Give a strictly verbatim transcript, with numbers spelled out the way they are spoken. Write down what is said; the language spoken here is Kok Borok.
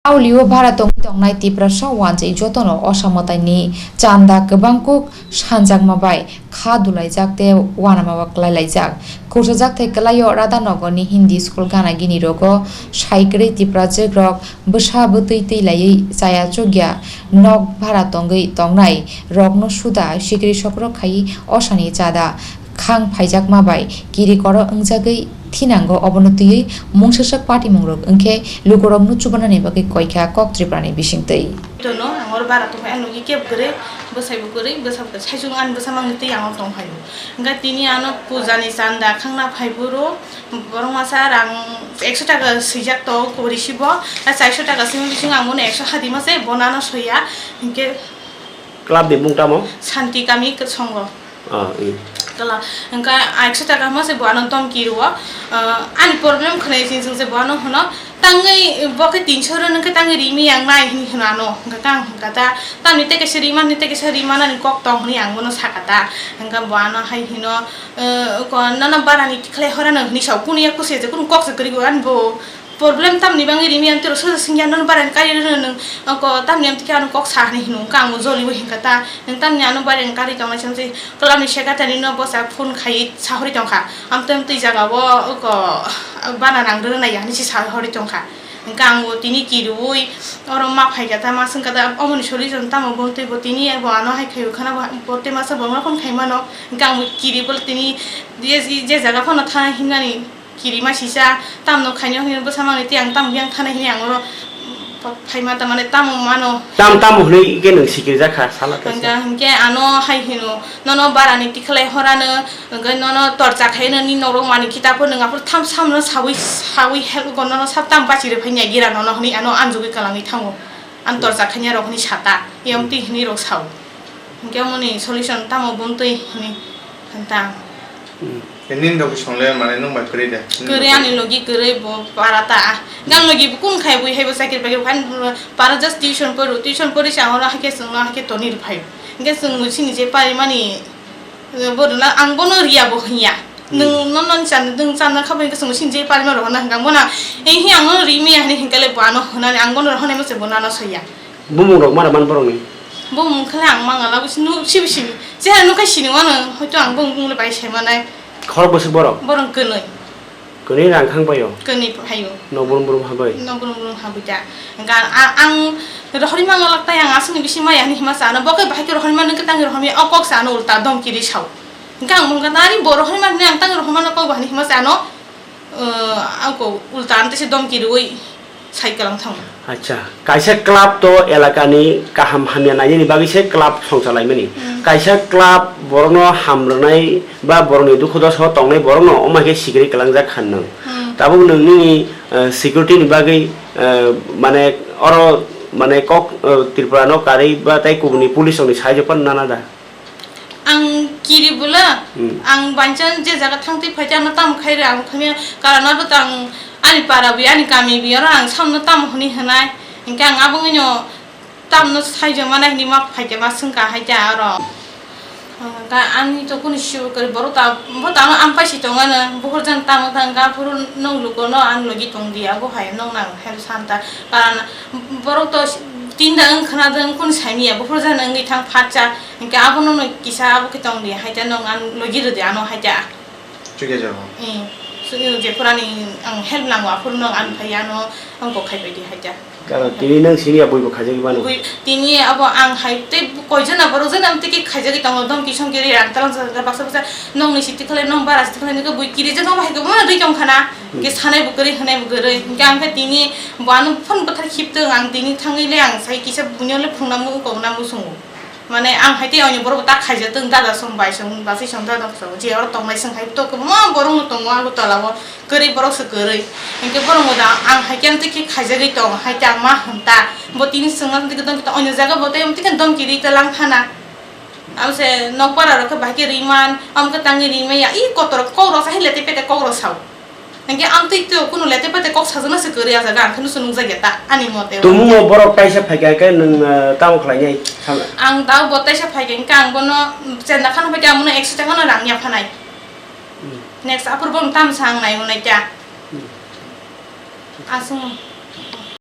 Aulio bara tongwi tongnai Tiprasa wanjwi jotono osa mwtaini chanda kwbang kuk sanjakma bai kha dulaijak tei uanama bai kwlailaijak. Khurchajak thai kwlaio Radhanogorni Hindi school gana gini rogo sai kwrwi Tiprajwk rok bwsa bwtwi twi laiwi chaya chukya nok bara tongwi tongnai rokno suda sikiri sokrok khai osani chada khang phaijakma bai kiri koro wngjagwi thinango, obono twiwi mungsajak patimungrok wngkhe lukurokno chubanani bagwi koikha kok Tripurani bisingtwi. Tono ang oro bara tongphai, ang logi kebo kwrwi, bwsaibo kwrwi, bwsa bo kwrwi, saichung ani bwsa mangni twi ang oro tongphaio. Hwnkhe tini ano pujani chanda khangna phai phuru borok masa rang ekso taka swijak tongo risibo, a chairso taka simi bisingo ang bono ekso hadi mase bono ano soya, hwnkhe. Club ni bung tamo? Shanti kami kwchwngo. Ah, i. Kala, hwnkhe ekso taka hwnma se bo ano domki rwo. Ah, ani problem khwnai sing sing se bo ano hwno, "Tangwi bo khe tinso rw nang khe tangwi rimi yang nai," hwnwi hwno ano. Hwnkhe kang hwnkha ta, "Tamni tei kaisa rima, ni tei kaisa rima nani kok tong," hwnwi ang bono sakha ta. Hwnkhe bo ano hai hwno, eh, ko, "Nono barani tikhlai hora nang," hwnwi sao. Kunu ya kusi je, kunu kok se kwrwi bo, ani bo problem tamni bangwi rimi ang tero soja singya nono barani kari rw nang, ko tamni ang tikhe ano kok sa hwnwi hwno. Hwnkhe ang bo jolibo hwnkha ta. Nwng tamni ano bareng karwi tongnai se wngse, club ni secretary no bwsa phone khai sahori tongkha, "Amtwi amtwi jaga o oko bana nang rwnai ya," hinwi se sahori tongkha. Hwnkhe ang bo tini kiriwi oro ma phaikha ta, ma swngkha ta, omoni solution tamo bo twi bo tini bo ano hai khai khana bo tei masa bo ma phone khai mano. Hwnkhe ang bo kiri bo tini je, je jaga phano thana himnani. Kirima sisa, tamno khaina hwnwi bwsa mangni tei ang tamo yang thana hini ang oro, mm, phaima ta mane tamo mano. Tam tamo hwnwi khe nwng sikirjak kha, sala kaisa. Hwnkha hwnkhe ano hai hino, "Nono barani tikhlai horano, hwnkhe nono torcha khaino ni norok mani kitabho nwng aphuru tham samno sawi, sawi help go nono sab tam bachirwi phainya gira nono," hwnwi ano anjugwi kwlangwi thango. Ang torcha khaina rok hwnwi sata, yang twi hwnwi rok sao. Hwnkhe amoni solution tamo bumtwi hwnwi hwntang. Hmm. Nini logi songle mane nwng bai kwrwi de? Kwrwi, ani logi kwrwi bo para ta. Gan logi bo kun khai bui hai bo sakir pai kan para just tuition poru, tuition pori sa oro hakhe chwngno hakhe toni rw phai. Hwnkhe chwng sini je parimani, eh, bo rwna ang bono riya bo hwnya. Hmm. Nwng non non chan, nwng chan na khabai hwnkhe chwng sini je parima rw na hwnkha bono, eh, hi ang no ri miya hwnwi hwnkhe le bo ano hwnani ang bono rw hwnai mo se bono ano soya. Bumung rok mara man borok ni? Bumung khe ang mangala bo sini, sibi sini. Chehara nukha sini wano, hoito ang bumung bumung le bai sai manai. Khorok bwswk borok? Borok kwnwi. Kwnwi rang khang paio? Kwnwi phaio. Nok brum brum habai? Nok brum brum habai ta. Hwnkha a-, ang rohorwi mangala tai ang aswkni bisi maya hwnwi hima sa ano. Bo khe bahai khe rohorwi mano khe tangwi rohorwi o kok sa ano ulta domki ri sao. Hwnkha ang mungkha nari bo rohorwi mano ang tangwi rohorwi mano kok bo hwnwi hima sa ano. Uh, ako ulta ang tese domki rwi sai kalang thango. Acha, kaisa club to elakani kaham hamya nainani bagwi se club songchalaimani. Hmm. Kaisa club borokno hamrwnai ba borokni dukhu dosa o tongnai borokno omo hai khe sikiri kalangjak kha nwng. Hmm. Tabuk nwng nini, uh, security ni bagwi, uh, mane oro mane kok, uh, Tripura no karwi ba tei kubuni police rokni sahajyo phano nana da? Ang kiri bwla, hmm, ang bancha je jaga thangtwi phaikhe ano tamo khairwi ang khamya, karon abo tang ani para bi, ani kami bi, oro ang samno tamo hwnwi hwnai, hinkhe ang abo wngwino tamno saijo manai hwnwi ma phaikhe ma swngkha haikhe oro. Ka ani to kunu sibo kwrwi borok ta, bo tamo ampai si tongmano, bukhur jani tamo thangkha, aphuru nwng lukono ang logi tongdi, abo hai nwng nang hel santa, karon borok to tinda wng khna de wng kunu saimanya, bukhur jani wngwi thang phatsa. Hinkhe abono no kisa abo khe tong di, haita nwng ang logi rw di ano haita. Chukya jago. Eh, so, eh, jephuru ani ang help nango, aphuru nwng ang phai ano ang kok khai pai di haita. Karo tini nwng sini ya bui bo khaijagwi mano. Bui, tini abo ang hai tei koijana borok jana tei khe khaijagwi tongo, domki somki ri ang talang sa baksa baksa nwng ni siti khlai nwng bara siti khlai nwng bui kiri jagwi hai khe bono ri tong khana. Hmm. Ke sanai bo kwrwi hwnai bo kwrwi. Hinkhe ang khe tini bo ano phone bwthar khip tong ang tini thangwi le ang sai kisa buino le phungnamo kok namo sungo. Mane ang hai tei ani borok bo ta khaijak tong, dada song, bai song, bachai song, dada song, je oro tongnai song hai to kwbangma borok no tongo Agartala o, kwrwi borok se kwrwi. Hinkhe borok bo da ang hai khe amtwi khe khaijagwi tong, hai khe ang ma hwn ta. Bo tini swngna tong tong onyo jaga bo tei amtwi khe domki ri ta lang phana. Amo se nokpara rok khe bahai khe ri man, amo khe tangwi ri maya, i kotor kok rok sa hai lete pete kok rok sao. Hinkhe ang tei tei kunu lete pete kok sajagna se kwrwi ah jaga, ang khe nusu nukjakya ta, ani mote. Tumung o borok taisa phaikha khe nwng, eh, tamo khlainai? Ang da bo taisa phaikha hinkhe ang bono chenda khano phaikha, ang bono ekso taka no rang ya phanai. Hmm. Next aphuru bono tamo sa ang nai hwnai kya. Hmm. Aswk.